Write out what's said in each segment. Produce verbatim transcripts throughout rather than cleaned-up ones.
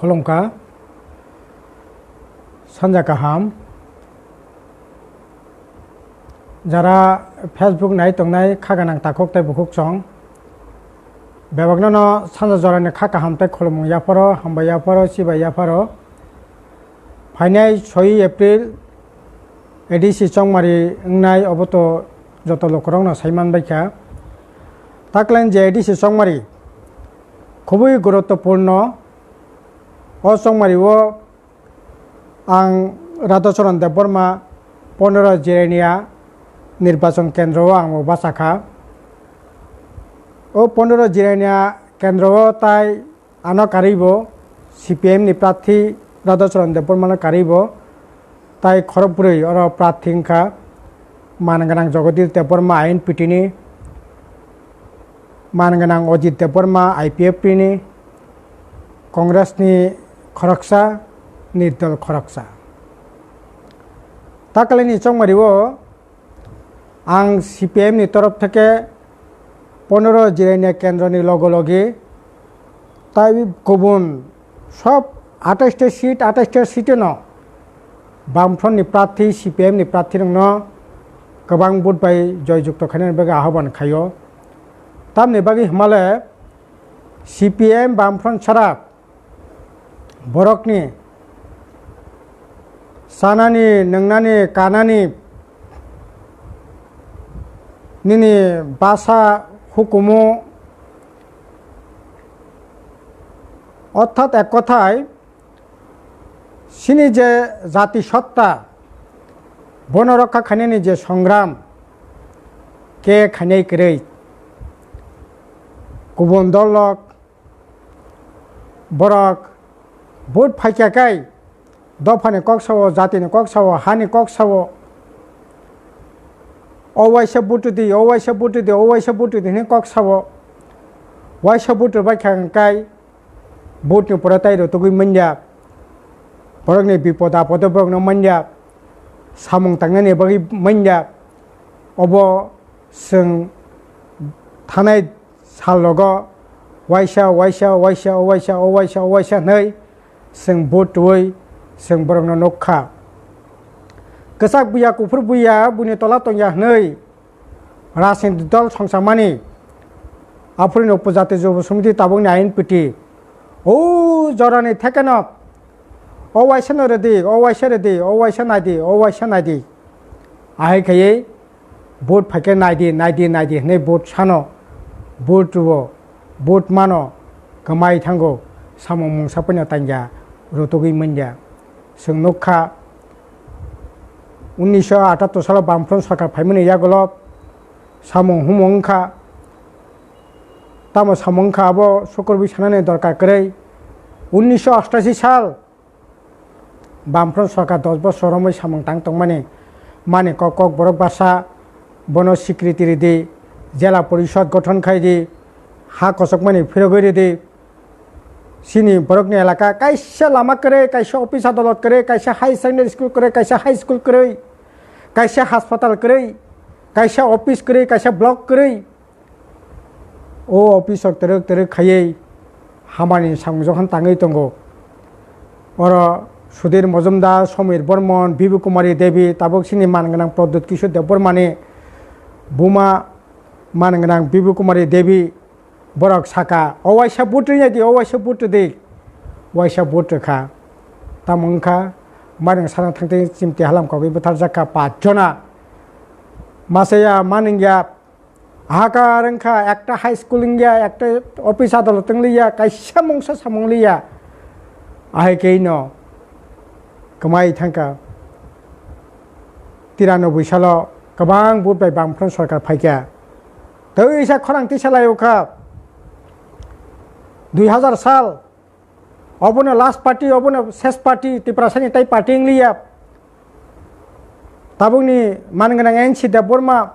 Khulumkha, sanja kaham. Jara Facebook nai tongnai kha ganang takhuk tei bukhuk chwng, bebakno no sanja jorani kha kaham tei khulumung yapharo, hambai yapharo, chibai yapharo. Phainai soi April A D C chongmari wngnai, obo to joto lukurokno sai manbaikha. Taklai je A D C chongmari khubui guruttopurno. O chongmario ang Radhacharan Debbarma, Pondoro Jirania nirbachon kendro o ang bo bachakha. O Pondoro Jirania kendro o tai ano karwi bo C P M ni prarthi Radhacharan Debbarmano karwi bo, tai khorokbrwi oro prarthi wngkha, man gwnang Jagadish Debbarma I N P T ni, man gwnang Ajit Debbarma I P F T ni, Congress ni khoroksa, nirdol khoroksa. Takalini chongmario ang C P M ni torof theke Pondoro Jirania kendro ni logo logi tai kubun sob atais ta seat, atais ta seat no Bamfront ni prarthi, C P M ni prarthi rokno kwbang vote bai joy jukto khainani bagwi ahoban khaio. Tamni bagwi hwnmale C P M Bamfront sara borokni chanani, nwngnani, kanani, nini basa hukumu, orthat ek kothai chini je jati sotta, bono rokha khainani je songram khe khainai kwrwi, kubun dol rok borok vote phaikha kai dophani kok sao, jatini kok sao, hani kok sao, o waisa vote di, o waisa vote di, o waisa vote di hwnwi kok sao. Waisa vote rwbaikha hwnkhe vote ni pore tai rwtugwi manya, borokni bipod apodo borokno manya, samung tangnani bagwi manya. Obo chwng thanai sal rogo waisa, waisa, waisa, o waisa, o waisa, o waisa hwnwi chwng vote rwui chwng borokno nukha. Kwchak buya, kuphur buya, buini tola tongya hwnwi rajnitik dol songchakmani aphuruni Upojati Jubo Samiti tabukni I N P T o jorani thekeno o waisa no rwdi, o waisa rwdi, o waisa naidi, o waisa naidi. Ahai khaiwi vote phaikhe naidi, naidi, naidi hwnwi vote sano, vote rwo, vote mano, kwmai thango, samung mungsa poino tangya, rwtugwi manya. Chwng nukha, unnisho atattor salo Bamfront sorkar phaimani yagulo samung humung wngkha. Tamo samung wngkha abo sukurwi sanani dorkar kwrwi. Unnisho astashi sal Bamfront sorkar dos bosor romwi samung tang tongmani, mani kok kok borok basa bono sikriti ridi, jela porishod gothon khaidi, ha kochokmani phirogwi ridi. Chini borokni elaka kaisa lama kwrwi, kaisa office adolot kwrwi, kaisa high secondary school kwrwi, kaisa high school kwrwi, kaisa haspatal kwrwi, kaisa office kwrwi, kaisa block kwrwi. O office rok twrwk twrwk khaiwi hamani samung jokhon tangwi tongo. Oro Sudhir Mojumdar, Samir Bormon, Bibu Kumari Devi, tabuk chini man gwnang Pradyut Kishore Debbarmani buma man gwnang Bibu Kumari Devi, borok saka, "O waisa vote rwya di, o waisa vote rwdi, waisa vote rwkha." Tamo wngkha, mairum sana thangtwi chimti halam kogwi bwtharjakha pach jona. Masa ya, manwng ya, Ahakar wngkha, ekta high school wngya, ekta office adolot wngliya, kaisa mungsa samung liya. Ahai khe no kwmai thangkha. Tiranobui salo kwbang vote bai Bamfront sorkar phaikha. Tei isa khorang tisa lai ukha. Dui hazar sal, obono last party, obono ses party, Tiprasani tai party wngliya. Tabukni man gwnang N C Debbarma,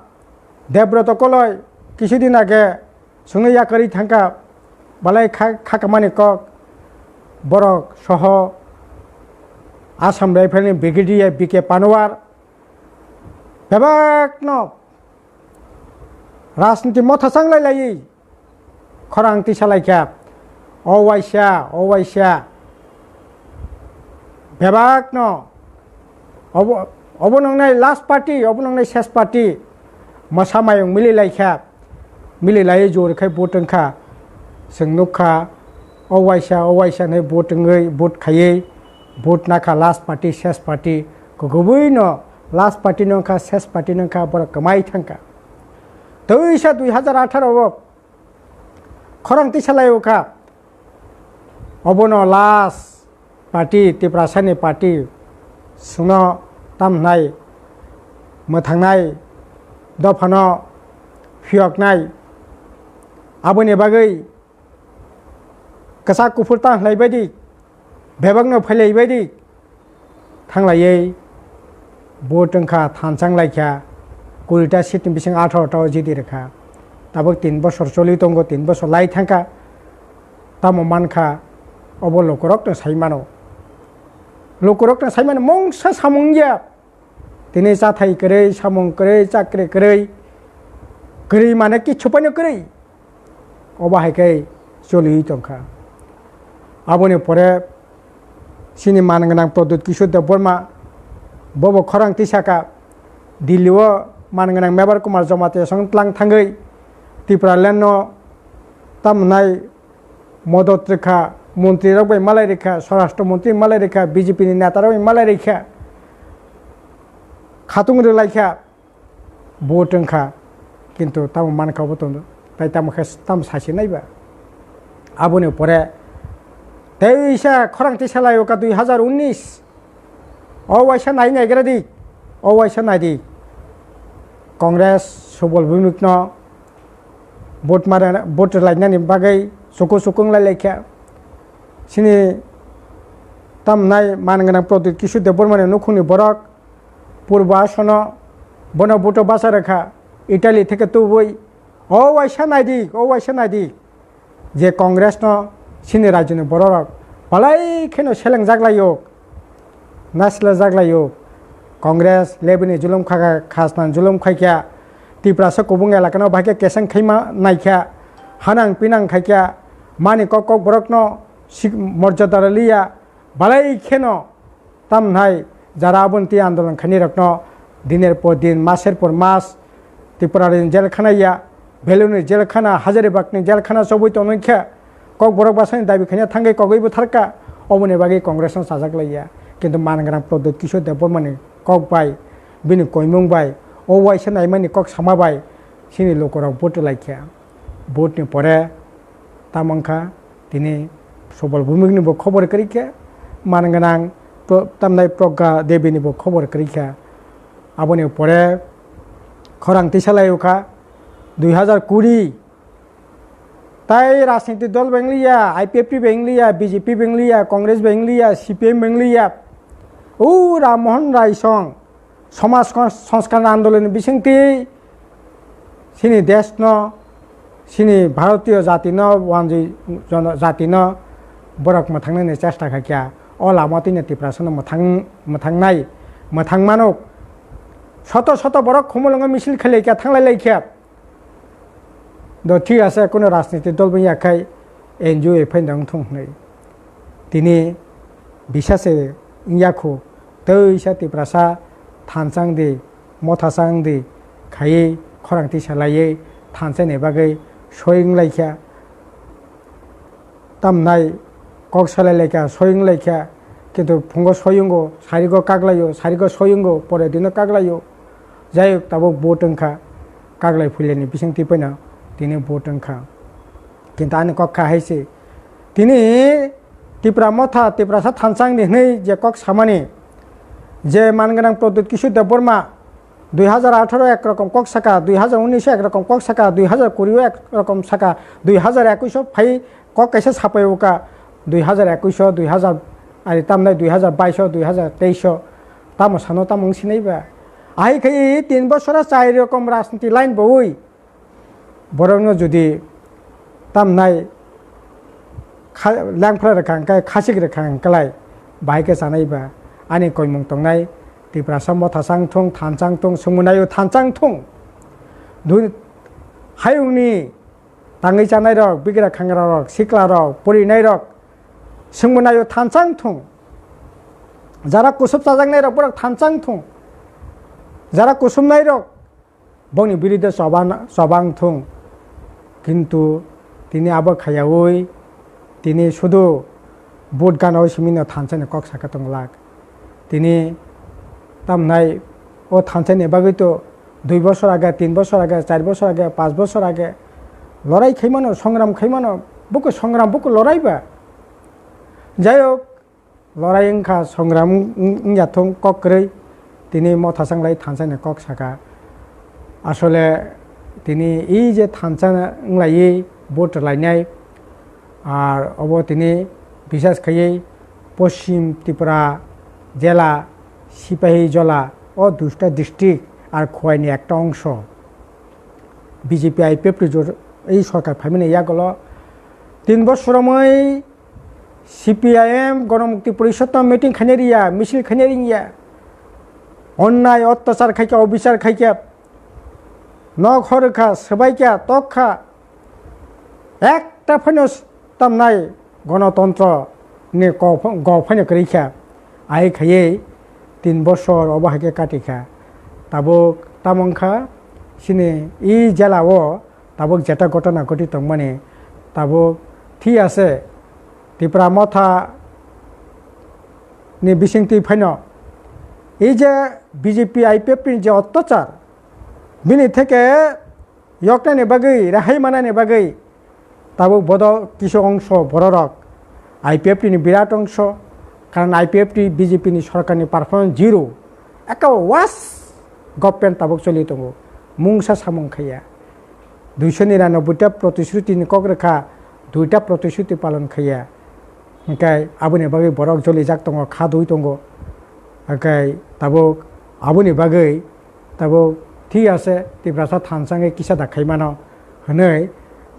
Debroto Koloi, kisudin age chwngno yakarwi thangkha, balai kha-, khakamani kok, borok soho Assam Rifle ni Brigadier B K Panwar, bebakno rajniti motha changlai laiwi khorang tisa laikha, "O waisa, o waisa, Bebakno obo, obo nongnai last party, obo nongnai ses party. Masa mayung mili laikha, mili lai jor khai vote wngkha. Chwng nukha, o waisa, o waisa hinwi vote wngwi, vote khaiwi, vote nakha last party, ses party. Kugubui no last party no wngkha, ses party no wngkha, borok kwmai thangkha. Twisa dui hazar atharo o khorang tisa lai o kha. Obono last party, Tiprasani party, chwngno tamhnai, mwthangnai, dophano phiyoknai. Aboni bagwi kwchak kuphur ta hlaibaidi, bebakno phailaibaidi, thanglaiwi vote wngkha, thanchang laikha, kurita seat ni bising atharo ta o jiti rwkha. Tabuk tin bosor choli tongo, tin bosor lai thangkha, tamo mankha, obo lukurokno sai mano. Lukurokno sai mano, mungsa samung ya. Tini chathai kwrwi, samung kwrwi, chakri kwrwi, kwrwi mane kichu paino kwrwi. Obo hai khe choliwi tongkha. Aboni pore chini man gwnang Pradyut Kishore Debbarma, bobo khorang tisaka, Delhi o man gwnang Mebar Kumar Jamatia song tlang thangwi Tipraland no tamnai modot rwkha, montri rok bai malai rwkha, Swarashtra montri malai rwkha, B J P ni neta rok bai malai rwkha, khatung rwlaikha, vote wngkha, kintu tamo mankha bo tong, tai tamo khe tamo sasi naiba. Aboni pore teisa khorang tisa lai o ka dui hazar unis, o waisa nai naigra di, o waisa nai di, Congress Subal Bhumik no vote mare, vote lainani bagwi suku suku wng lai laikha. Chini tamnai man gwnang Pradyut Kishore Debbarma ni nukhungni borok Purbo Asono bono vote o bacha rwkha, Italy theke tubui. O waisa nai di, o waisa nai di, je Congress no chini rajyoni borok rok balai kheno selengjak lai o. Naisla jaglai o. Congress lebini julum kha, khasnan julum khaikha, Tiprasa kubung elakano bahai khe keseng khaima naikha, hanang pinang khaikha, mani kok kok borokno sik-, morjada rwliya, balai kheno tamnai jara aboni twi andolon khainai rokno diner por din, maser por mas, Tripura ni jelkhana ya, Beluni jelkhana, Hazaribagni jelkhana chobwi tonwi khe, Kokborok bwsani dabi khaina thangwi kogwi bwtharkha, oboni bagwi Congress no chajak laiya. Kintu man gwnang Pradyut Kishore Debbarmani kok bai, bini koimung bai, o waisa naimani kok sama bai, chini lukurok vote laikha. Vote ni pore tamo wngkha, tini Subal Bhumik ni bo khobor kwrwi khe, man gwnang pro-, tamnai Pragya Devi ni bo khobor kwrwi kha. Aboni pore khorang tisa lai o kha, dui hazar kuri, tai rajniti dol bai wng liya, I P F T bai wng liya, B J P bai wng liya, Congress bai wng liya, C P M bai wng liya. O Ram Mohan Rai song somaj kon-, sanskar andolon ni bisingtwi chini desh no, chini Bharatiyo jati no, wanjwi jono-, jati no borok mwthangnani chesta khaikha. O lama twi no Tiprasa no mwthang-, mwthangnai, mwthang mano. Soto soto borok Khumulwngo misil khlai kha, thanglai lai kha. Do thik ase, kuno rajniti dol bo ya khai N G O phai dang thung hwnwi. Tini bisa se wngya khu, tei sa Tiprasa thansa wng di, motha sa wng di khaiwi khorang tisa laiwi thansa ni bagwi soi wng lai kha. Tamnai kok salai lai kha, soi wng lai kha, kintu phungo soi wngo, sarigo kak lai o, sarigo soi wngo, pore dino kak lai o. Jai hok, tabuk vote wng kha, kak lai phuilani bising twi phano tini vote wng kha. Kintu ani kok kha hai se, tini Tipra motha, Tiprasa thansa wng di hwnwi je kok samani, je man gwnang Pradyut Kishore Debbarma, dui hazar atharo ek rokom kok saka, dui hazar unis o ek rokom kok saka, dui hazar kuri o ek rokom saka, dui hazar ekush o phai kok kaisa sapai o ka, dui hazar ekush o, dui hazar, ari tamnai dui hazar bais o, dui hazar teis o, tamo sano tamo wng sinai ba? Ahai khai tin bosora chai rokom rajniti line bo ui, borokno jodi tamnai kha-, lengphra rwkha hwnkhe, khachik rwkha hwnkhe lai bahai khe chanai ba? Ani koimung tongnai Tiprasa motha chang thung, than chang thung, swngmung naio than chang thung. Dui-, hayungni tangwi chanai rok, bigra khangra rok, sikla rok, porinai rok, swngmung naio than chang thung. Jara kusum chajaknai rok borok thansa wng thung. Jara kusumnai rok bongni biruddhe choba, choba wng thung. Kintu tini abo khayaui tini sudu vote gana o simi no thansa ni kok saka tong lak. Tini tamnai o thansa ni bagwi to dui bosor age, tin bosor age, char bosor age, panch bosor age lorai khaimano, songram khaimano, buku songram, buku lorai ba. Jai hok, lorai wngkha, songram wng-, wng-, wngya thung kok kwrwi, tini motha changlai thansa ni kok saka. Asole tini ei je thansa wnglaiwi vote rwlainai, ar obo tini bisas khaiwi Poschim Tripura jela, Sipahijola, o dusta district ar Khowai ni ekta ongso. B J P I P F T jor ei sorkar phaimani yagulo tin bosor romwi C P I M Ganamukti Porishod no meeting khainai riya, misil khainai riya. Onnai ottachar khaikha, obichar khaikha, nok horkha, swbaikha, tokkha. Ekta phaino tamnai gonotontro ni kok pha-, kok phaino kwrwi kha. Ai khaiwi tin bosor obo hai khe kati kha. Tabuk tamo wngkha chini i jela o tabuk jeta gotona goti tongmani tabuk thik ase Tipra Motha ni bisingtwi phaino. Ei je B J P I P F T ni je ottachar, bini theke yoknani bagwi, rehai manani bagwi tabuk bodo kisu ongso bororok I P F T ni birat ongso, karon I P F T B J P ni sorkarni performance zero, ekka worst government tabuk choli tongo, mungsa samung khaiya. Duiso niranobboi ta protishruti ni kok rwkha, duita protishruti palon khaiya. Hingkhe aboni bagwi borok jolijak tongo, kha dui tongo. Hingkhe tabuk aboni bagwi tabuk thik ase Tiprasa thansa wngwi kisa da khaimano hwnwi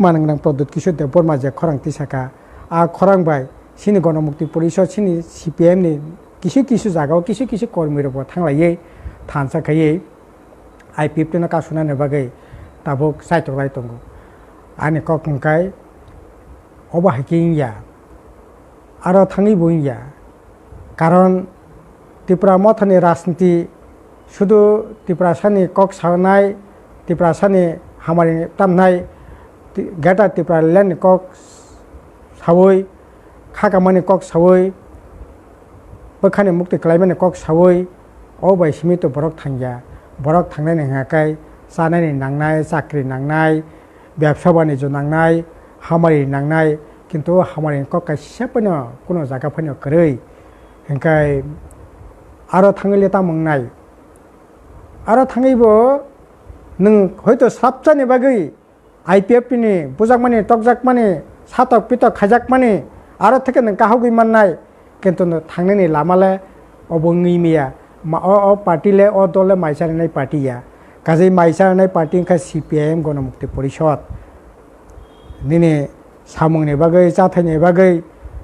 manwgwnang Pradyut Kishore Debbarma je khorang tisaka. A khorang bai chini Ganamukti Porishod, chini C P M ni kisu kisu jagao kisu kisu kormirokbo thanglaiwi thansa khaiwi I P F T no kasunani bagwi tabuk chaitok lai tongo. Ani kok hwnkhe obo hai khe wngya, aro thangwi bo wngya. Karon Tipra Mothani rajniti sudu Tiprasani kok sanai, Tiprasani hamari tamnai, Ti-, Greater Tipraland ni kok saui, khakamani kok saui, bwkhani mukti kwlaimani kok saui, o bai simi to borok thangya. Borok thangnani hwnka khe chanani nangnai, chakri nangnai, bebsa banijyo nangnai, hamari nangnai, kintu hamari kok kaisa phano kuno jaga phano kwrwi. Hingkhe aro thangwi le tamo wngnai? Aro thangwi bo nwng hoito swrapchani bagwi I P F T ni bujakmani, tokjakmani, satok pitok khaijakmani, aro theke nwng kahogwi mannai, kintu no thangnani lama le obo wngwi maya. Ma-, o, o party le, o dol le mai charinai party ya. Kaje mai charinai party wngkha C P I M Ganamukti Porishod. Nini samungni bagwi, chathaini bagwi,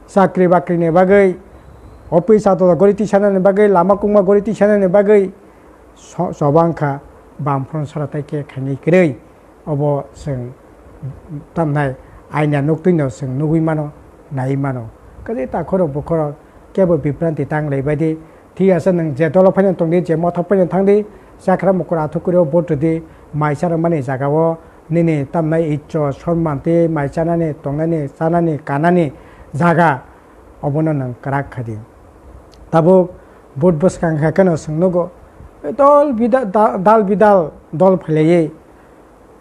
chakri bakrini bagwi, office adolot gori tisanani bagwi, lama kungma gori tisanani bagwi so-, choba wngkha Bamfront sara tai khe khainwi kwrwi. Obo chwng tamnai aina nuktwino chwng nugwi mano, naiwi mano. Kwrwi takhorok bukhorok kebo bibranti tang lai bai di. Thik ase, nwng je dolo phaina tong di, je motha phaina thang di, chakra mukur athukuri o vote rwdi, mai charwmani jaga o nini tamnai iccho, sonman tei mai chanani, tongnani, chanani, kanani jaga obono nwng kwrak kha di. Tabuk vote bwskang kha kheno chwng nugo, dol bida-, da-, dal bidal dol phailaiywi.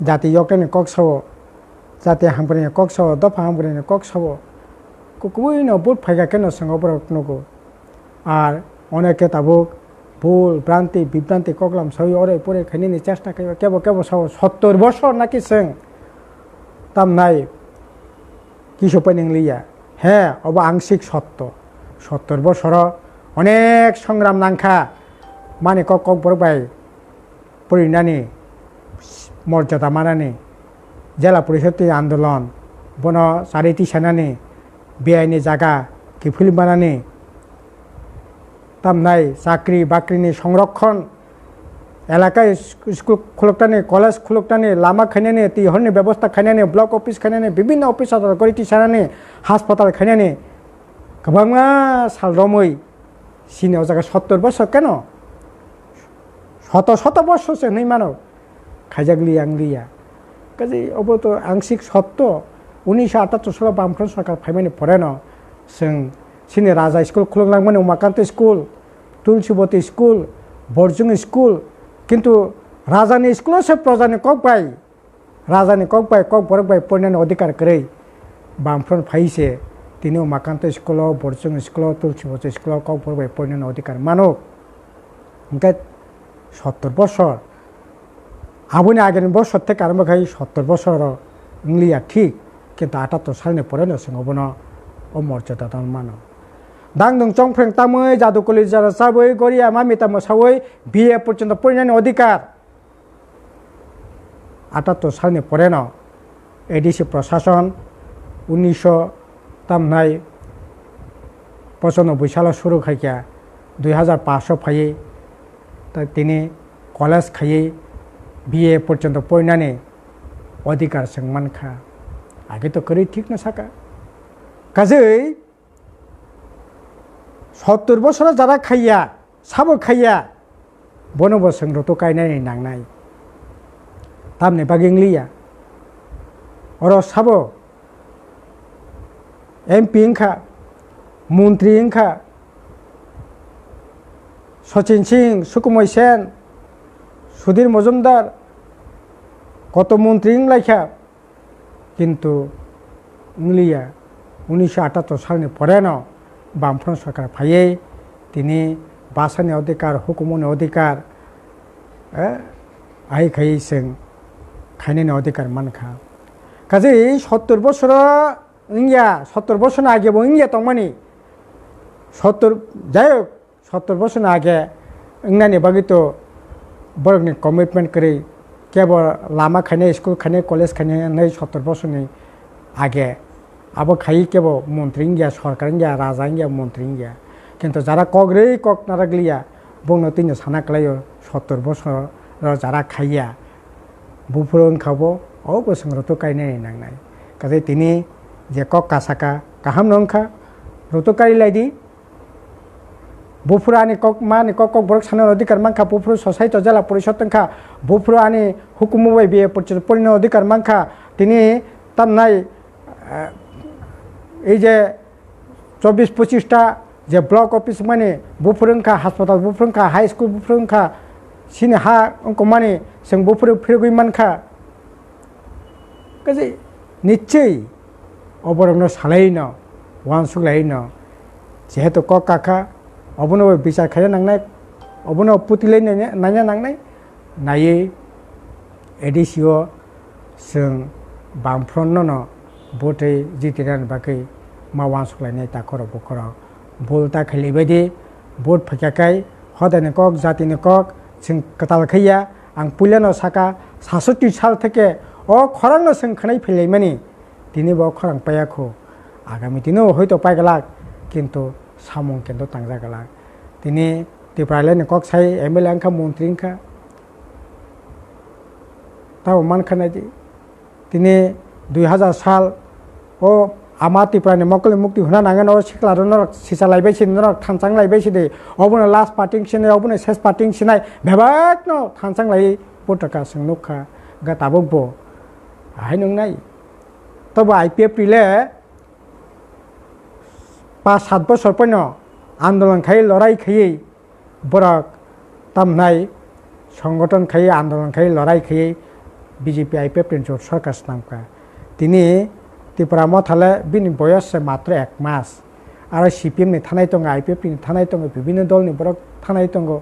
Jati yoknani kok sao, jati hamkrai ni kok sao, dopha hamkrai ni kok sao. Ku-, kubui no vote phaikha khe no chwng o borok nugo. Ar oneke tabuk bul, branti, bibranti koklam sawi orai porai khainani chesta khaio. Kebo kebo sao sottor bosor naki chwng tamnai kisu pai nang liya. He, obo angsik sotto. Sottor bosoro onek songram nangkha. Mani kok kok borok bai porinani, morjada manani, jela porishod ni andolon, bono chari tisanani, biaini jaga kiphil manani, tamnai chakri bakrini songrokhon, elaka is-, school khuluknani, college khuluknani, lama khainani, twi horni bebosta khainani, block office khainani, bibinno office adar gori tisanani, haspatal khainani, kwbangma sal romwi Chini o jaga sottor bosor keno? Soto soto bosor se hinwi mano. Khaijak liya ang liya. Kaje obo to angsik sotto. Unisho atattor salo Bamfront sorkar phaimani poreno chwng chini raja school khuluk langmani Umakanta school, Tulsiboti school, Borjong school. Kintu rajani school o se projani kok bai Rajani kok bai, kokborok bai porinani odhikar kwrwi. Bamfront phai se tini Umakanta school-o, Borjong school-o, Tulsi Bochai school-o kokborok bai porinani odhikar mano. Hwnkhe sottor bosor, aboni ageni bosor theke arombo khai sottor bosor wngliya thik, kintu atattor salni poreno chwng obono o morjada dan mano. Dangdung chongphreng tamwi, jadu kuli jara chabwi, goriya mami tamo sawi B A porjonto porinani odhikar. Atattor salni poreno A D C prosason unisho tamnai pochonoboi salo suru khaikha, dui hazar pash o phaiwi ta-, tini college khaiwi B A porjonto porinani odhikar chwng mankha. Age to kwrwi thikno saka. Kajwi sottor bosoro jara khaiya, sabo khaiya, bono bo chwng rutuk kainani nangnai. Tamni bagwi wngliya. Oro sabo M P wngkha, montri wngkha, Sachin Singh, Sukumoi Sen, Sudhir Majumdar, koto montri wnglaikha. Kintu wngliya, unisho atattor salni poreno Bamfront sorkar phaiwi tini bwsani odhikar, hukumuni odhikar, eh, ahai khai chwng khainani odhikar mankha. Kaje sottor bosoro wngya, sottor bosorni agebo wngya tongmani, sottor, jai hok, sottor bosorni age wngnani bagwi to borokni commitment kwrwi, kebo lama khainai, school khainai, college khainai hwnwi sottor bosorni age abo khaiwi kebo montri wngya, sorkar wngya, raja wngya, montri wngya. Kintu jara kok rwi kok narwk liya, bongno twino sana kwlaio sottor bosoro jara khaiya. Buphuru wngkha bo, o bwswng rutuk kainani nangnai. Kaje tini je kok kasaka, kahamno wngkha, rutuk kari laidi. Buphuru ani kok, mani kok, kokborok sanani odhikar mankha, buphuru society jela porishod wngkha, buphuru ani hukumu bai B A porjonto porinani odhikar mankha, tini tamnai, eh, ei je chobbish pochish ta je block office mani buphuru wngkha, haspatal buphuru wngkha, high school buphuru wngkha, chini ha wngkha mani chwng buphuru phirogwi mankha. Kaje nichoi oborokno salaino, uansuk laino, jehetu kok kakha, obono bo bichar khaina nangnai, obono putilai naina, naina nangnai, naiwi A D C o chwng Bamfront no no vote wi jitirani bagwi ma uansuk lainai takhorok bukhorok. Bul ta khailaibaidi, vote phaikha khai hodani kok, jatini kok chwng kwtal khaiya. Ang puilano saka, sasoti sal theke o khorangno chwng khwnai phailaimani, tini bo khorang paiya kho. Agami dino hoito paiglak, kintu samung kintu tangjak glak. Tini Tipralandni kok sai M L A wngkha, montri wngkha, tamo mankha naidi. Tini dui hazar sal o ama Tiprani mokol ni mukti huna nangani o sikla rok norok sisa laibai sidi, norok thanchang laibai sidi, obono last party wngsinai, obono ses party wngsinai, bebak no thanchang lai putaka chwng nukha, ga tabuk bo ahai nungnai. Tobo I P F T le pas sat bosor poino andolon khai, lorai khaiwi, borok tamnai songothon khai, andolon khai, lorai khai B J P I P F T ni jot sorkar swnamkha. Tini Tipra Motha le bini boyos se matro ek mas. Aro C P M ni thanai tongo, I P F T ni thanai tongo, bibinno dol ni borok thanai tongo.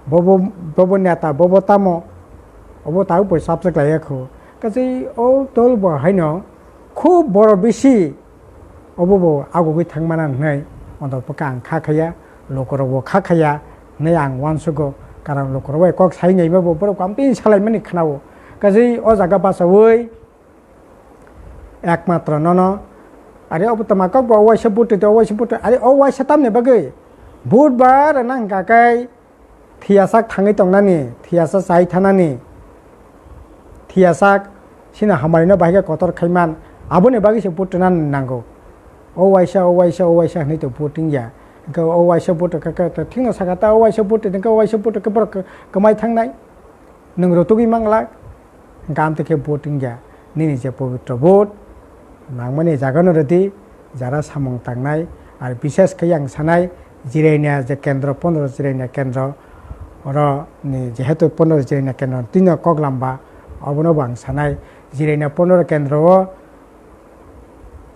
Bobo, bobo neta, bobo tamo, obo tabuk bo chapjak laiya kho. Kaje o dol bo haino khub boro bisi obo bo agugwi thangmana hwnwi ondorpokha ang kha khaiya, lukurokbo kha khaiya hwnwi ang uansugo, karon lukurok bai kok sai naiba bo borok amphi salaimani khwnao. Kaje o jaga bachaui ekmatro nono, are obo tama kok bo o waisa vote twi, o waisa vote twi, are o waisa tamni bagwi vote ba rwna hwnkha khe, Thiyasak thangwi tongnani, thiyasa chai thanani, thiyasak chini hamarino bahai khe kotor khaiman, aboni bagwi se vote rwna nango. O waisa, o waisa, o waisa hinwi to vote wngya. Hwnkhe o waisa vote khe, khe, khe thikno sakha ta, o waisa vote hwnkhe o waisa vote khe borok kwmai thangnai. Nwng rwtugwi manglak. Hwnkhe amtwi khe vote wngya. Nini je pobitro vote nangmani jagano rwdi, jara samung tangnai. Ar bishes khe yang sanai, Jirania je kendro, pondro Jirania kendro, oro ni jehetu pondro Jirania kendro tino kok lamba, obono bo ang sanai. Jirania pondro kendro o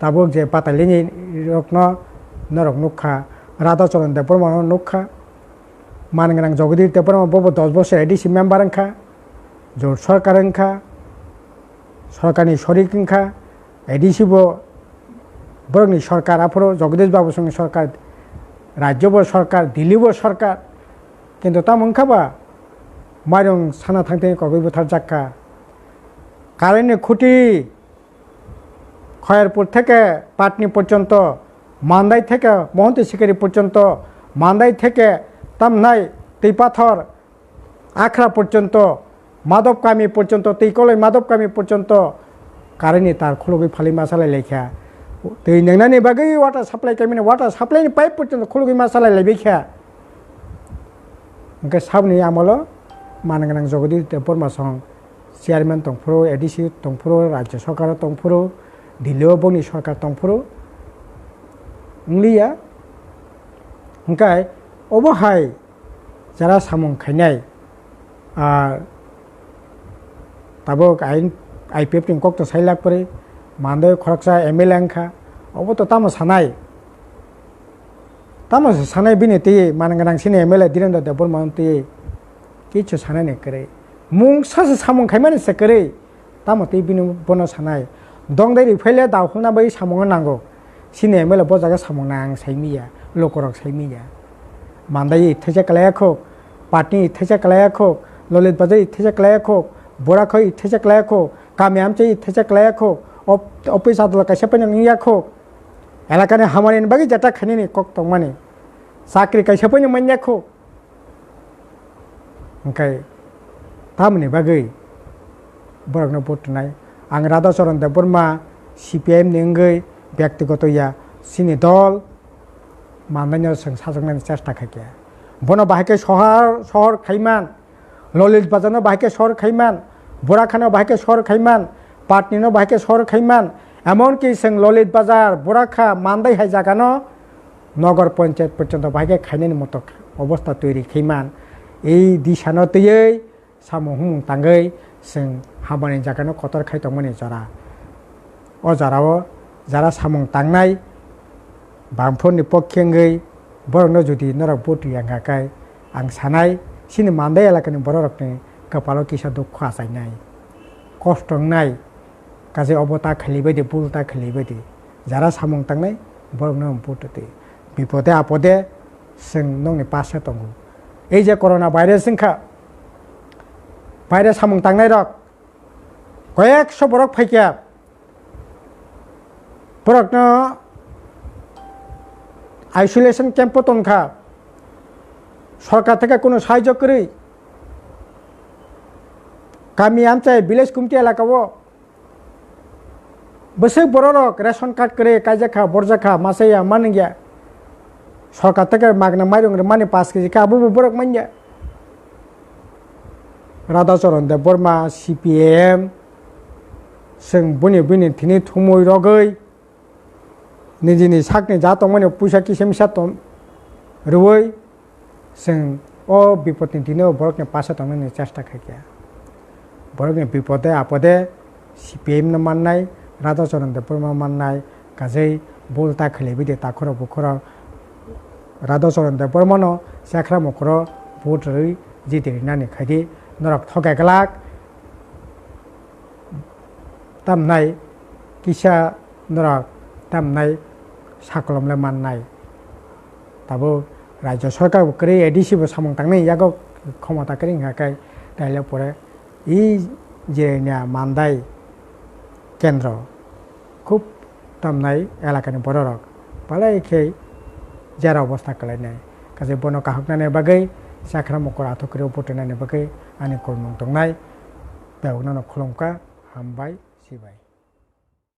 tabuk je Patalinirokno norok nukha, Radhacharan Debbarmano nukha, man gwnang Jagadish Debbarma, bobo dos bosor A D C member wngkha, jot sorkar wngkha, sorkarni sorik wngkha, A D C bo borokni sorkar, aphuru Jagadish Babu songni sorkar, rajyo bo sorkar, Delhi bo sorkar, kintu tamo wngkha ba mairung sana thangtini kogwi butharjakha, currentni khuti Khairpur theke Patni porjonto, Mandai theke Mohanty Sikari porjonto, Mandai theke tamnai Twipathor Akhra porjonto, Madhop Kami porjonto, Twikoloi Madhop Kami porjonto currentni tar khulugwi phalwi ma salai laikha. Twi nwngnani bagwi water supply kami water supply ni pipe porjonto khulugwi ma salai laibaikha. Hwnkhe saboni amolo man gwnang Jagadish Debbarma song chairman tongphuru, A D C tongphuru, rajya sorkar tongphuru, Delhi o bongni sorkar tongphuru wngliya. Hwnkhe obo hai jara samung khainai, ah, tabuk ain I P F ni kok to sai lak pore, Mandai khoroksa M L A wngkha, obo to tamo sanai? Tamo se sanai bini twi man gwnang sini M L A Dhirendra Debbarma twi kichu sanani kwrwi. Mungsa se samung khaimani se kwrwi. Tamo twi bini bono sanai. Dongdai ri phaile dao hulna bai samung nango. Sini M L A bo jaga samung nang sai miya. Lokorok sai miya. Mandai ithaisa kalaya khok. Patni ithaisa kalaya khok. Lolit Bazar ithaisa kalaya khok. Borakhoi ithaisa kalaya khok. Kami amchai ithaisa kalaya khok. Op-, office adola kaisa pai nang ya khok. Elakani hamari ni bagwi jata khainani kok tongmani. Chakri kaisa pai nang manya khok. Hwnkhe tamoni bagwi borokno vote rwnai. Ang Radhacharan Debbarma C P I M ni wngwi byaktigoto ya, chini dol mandaino chwng sajwknani chesta khaikha. Bono bahai khe sohor, sohor khaiman, Lolit Bazarno bahai khe sohor khaiman, Borakhano bahai khe sohor khaiman, Patnino bahai khe sohor khaiman, emonki chwng Lolit Bazar, Borakha, Mandai hai jagano Nogor Panchayat porjonto bahai khe khainani moto obostha toiri khaiman. Ei disano twiwi samung humung tangwi chwng hamani jagano kotor khai tongmani jora. O jorao jara samung tangnai bamphorni pokhe wngwi borokno jodi norok vote rwya wngkha khe ang sanai chini Mandai elakani bororokni kwpalo kisa dukhu achainai, kosto wngnai. Kaje obo ta khalibai di, bul ta khalibai di. Jara samung tangnai, borokno ang vote rwdi. Bipode apode chwng nokni pase tongo. Ei je corona virus wngkha, virus samung tangnai rok, koyekso borok phaikha, borokno isolation camp o tongkha, sorkar theke kunu sahajyo kwrwi, kami amchai village committee elaka o, bwswk bororok ration card kwrwi kaijakha, borjakha, masa ya, manwngya. Sorkar theke magna mairung rwmani pash kg khe, abobo borok manya. Radhacharan Debbarma, C P I M, chwng bini, bini thini thumwi rogwi, nijini sakni ja tongmani puisa kisa misa tong rwwi, chwng o bipodni dino borokni pasa tongnani chesta khaikha. Borokni bipode apode C P I M no mannai, Radhacharan Debbarma mannai, kajei bul ta khwlaibai di takhorok bukhorok. Radhacharan Debbarmano chakra mokoro vote rwwi jiti rinani khaidi norok thokai glak. Tamnai kisa norok tamnai sakolom le mannai. Tabuk rajyo sorkar bo kwrwi, A D C bo samung tangnai yago khomota kwrwi wngkha khe, taile pore i je niya Mandai kendro khub tamnai elakani bororok balai khe jera obostha kwlainai. Kaje bono kahoknani bagwi chakra mokol athuk kwrwi butunani bagwi ani kolmung tongnai. Tabuk nono khulumkha, hambai, sibai.